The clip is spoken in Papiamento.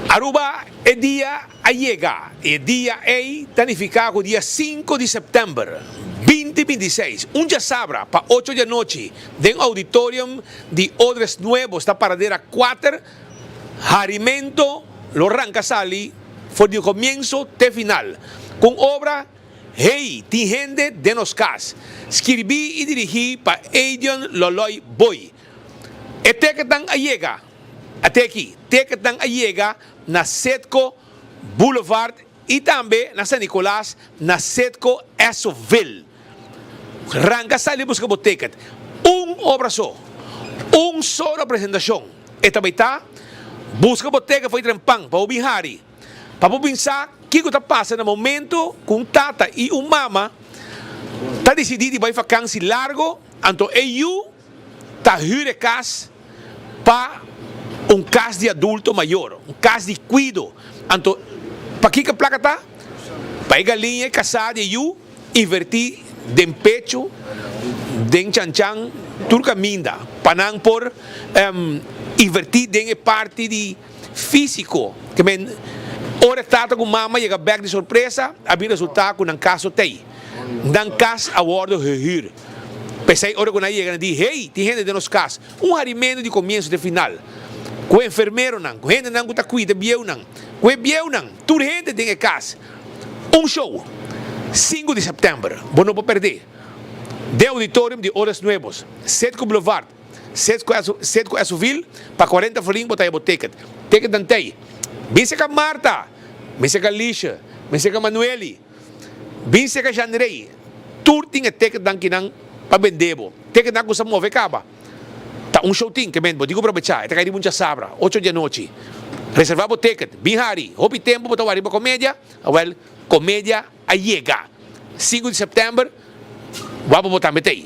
Aruba e dia a yega y e dia ey ta nifica cu dia sinku di september binti 26, un djasabra pa ocho di anochi den auditorium di Odres Nuevos ta Paradera kuater, harimento lo ranca sali for di comienso te final cu un obra Hey, tin hende den nos cas, skirbi y dirigi pa Edion Loloy Boy. E teketnan a yega. Ate aki, teketnan a yega na Setco Boulevard y tambe na San Nicolas na Setco Essoville. Ranca sali busca bo ticket. Un obra so, un solo presentacion e ta bay ta. Busca bo ticket for di trempan pa bo bin hari, pa bo bin sa kico ta pasa na momento cu un tata y un mama ta dicidi di bay vakantie largo, anto e yu ta hür e kas pa un kas di adulto mayor, un kas di kuido. Anto, pakiko e plaka ta? Pa e galiña e kasá di e yu invertí den pechu, den chanchan, tur kaminda, pa nan por invertí den e parti di físiko. Ke men, ora e tata ku mama yega bèk di sorpresa, a bin resultá ku nan kas no t'ei. Nan kas a wòrdu gehür. P'esei ora ku nan yega nan di, Hey, tin hende den nos kas. Un harimentu di komienso te final. Ku enfermeronan, ku hendenan ku ta kuida bieunan, ku e bieunan, tur hende den e kas. Un show! Sinku di sèptèmber, bo no por pèrdè. Den auditorium di Odas Nuevos, Setco Boulevard, Setco Essoville, pa kuarenta florin bo ta haya bo ticket. Ticketnan t'ei. Bin seka Marta! Bin seka Lisha! Bin seka Manueli! Bin seka Janrey, tur tin e ticketnan kinan pa bende bo. Ticketnan ku sa move kaba. Ta un show tin, ke men bo tin ku probecha. E ta kai riba un djasabra, ocho di anochi. Reserva bo ticket. Bin hari. Hopi tempu bo ta wak riba komedia? Awel, komedia a yega. Sinku di sèptèmber, wak bo bo tambe ta ei.